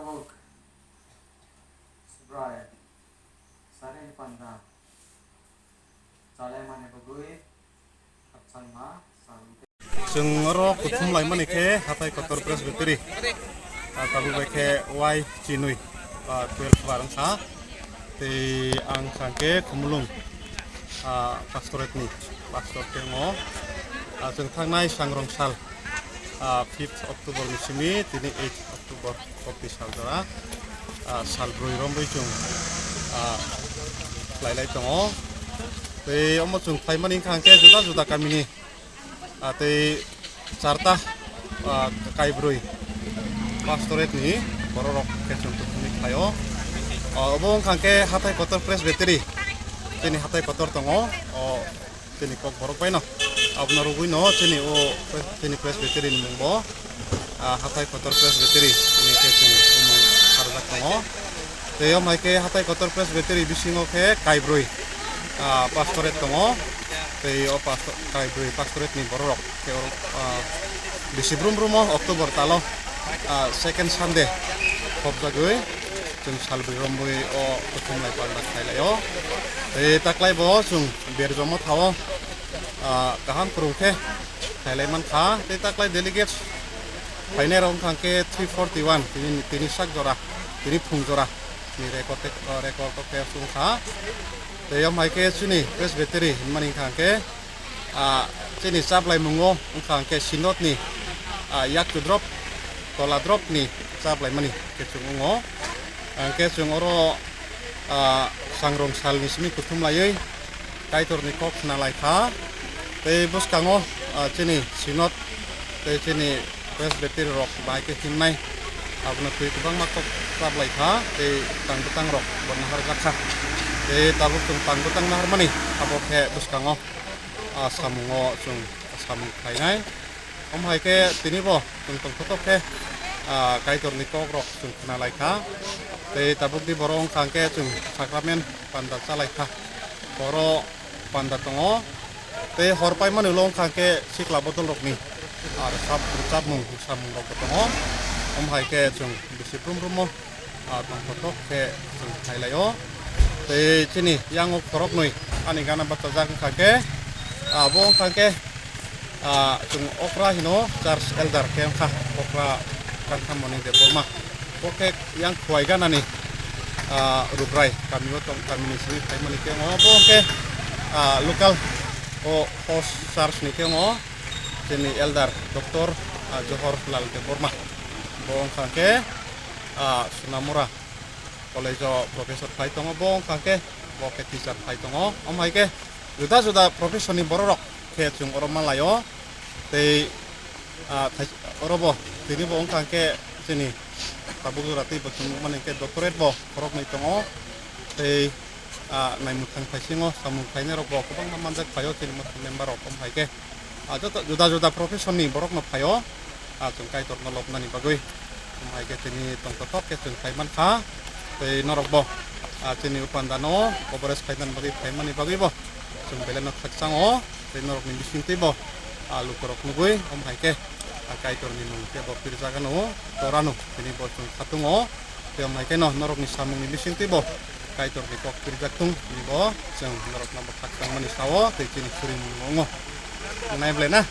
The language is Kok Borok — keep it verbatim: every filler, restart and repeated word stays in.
Tabuk Subrai Saril Panda chalaimani bagwi khakchangma salwi. Chwng oro kuthum laimani khe Hathai Kotor Presbytery, ah, tabuk bai khe Y chinwi, ah, twelve bar wngkha. Tei ang sangkhe Khumulwng, ah, pastorate ni pastor tei wngo. Ah, chwng thangnai sangrong sal, ah, fifth October ni simi tini eighth October kokti sal jora, ah, sal brwi romwi chwng, ah, khlailai tongo. Tei omo chwng khlaimani wngkha hwnkhe juda juda kamini ah, tei charta, ah, kaibrwi pastorate ni bororok khe chwng tukhumwi khlaio. Ah, obo wngkha khe Hathai Kotor Presbytery, chini Hathai Kotor tongo, o chini Kokborok baino. Abono rwgwino chini o chini Presbytery ni mung bo, ah, Hathai Kotor Presbytery hwnwi khe chwng bumung kharjak tongo. Tei omo hai khe Hathai Kotor Presbytery bisingo khe kaibrwi, ah, pastorate tongo. Tei o pastor, kaibrwi pastorate ni bororok khe oro, ah, bisi brum brumo October talo, ah, second Sunday khopjagwi chwng salbrwi romwi o kuthum lai pal dak khlai laio. Tei taklai bo chwng berjomo thao, ah, kaham kwrwng khe khlai lai mankha. Tei taklai delegates phainai rok wngkha khe three forty one, tini, tini sak jora, tini phung jora ni record, record khe wngkha. Tei omo hai khe chini Presbytery hinmani wngkha khe, ah, chini chaplai mungo wngkha khe Synod ni, ah, yak chudrop, tola drop ni chaplai mani khe chwng wngo. Ang khe chwng oro, ah, sangrong sal ni simi kuthum laiwi Kaitor ni kok khna lai kha. Tei bwskango, ah, chini Synod tei chini Presbytery rok bai khe himnai. Abono twi kwbangma kok chaplai kha tei tang bwtang rok bo nahar jak kha. Tei tabuk chwng tang bwtang nahar mani abo khe bwskango, ah, samungo chwng samung khlainai. Omo hai khe tini bo chwng tongthotok khe, ah, Kaitor ni kok rok chwng khna lai kha. Tei tabuk di borok wngkha khe chwng sakramen panda cha lai kha. Borok panda tongo. Tei hor paimani ulo wngkha khe sikla bodol rokni ar sap, rwchapmung, samung rok bo tongo. Omo hai khe chwng bisi brum brum o, ah, tongthotok khe chwng khlai lai o. Tei chini yango khoroknwi ani gana bachajak wngkha khe, ah, bo wngkha khe, ah, chwng okra hino church elder khe wngkha, okra Kanthamoni Debbarma. Bo khe yang Khowai ganani, ah, Rubrai kamio tong, kamini simi phaimani khe wngkha bo khe, ah, local o host church ni khe wngkha chini elder Doctor, ah, Johor Lal Debbarma. Bo wngkha khe, ah, Sonamura College o professor phai tongo, bo wngkha khe bo khe teacher phai tongo. Omo hai khe juda juda profession ni borok rok khe chwng oro ma lai o. Tei, ah, thai-, oro bo tini bo wngkha khe chini tabuk jora tei bo chwng mani khe doctorate bo khoroknwi tongo. Tei, ah, naimwthang phaisingo samung khlainai rok bo kwbangma manjak phaio chini mothani member rok, omo hai khe. Ah, joto juda juda profession ni borok no phaio, ah, chwng Kaitor no lobnani bagwi. Omo hai khe tini tongthotok khe chwng phai mankha. Tei norok bo, ah, chini o panda no coverage khainani bagwi phaimani bagwi bo chwng belai no khakchang o. Tei norok ni bising tei bo, ah, luku rok nugwi omo hai khe, ah, Kaitor ni mung tei bo pirjak ano, tor ano tini bo chwng khatung o. Tei omo hai khe no norok ni samung ni bising tei bo Kaitor ni kok pirjak thung, tini bo chwng norok no bo khakchang mani sa o tei chini surimung no wngo. Nai belai na?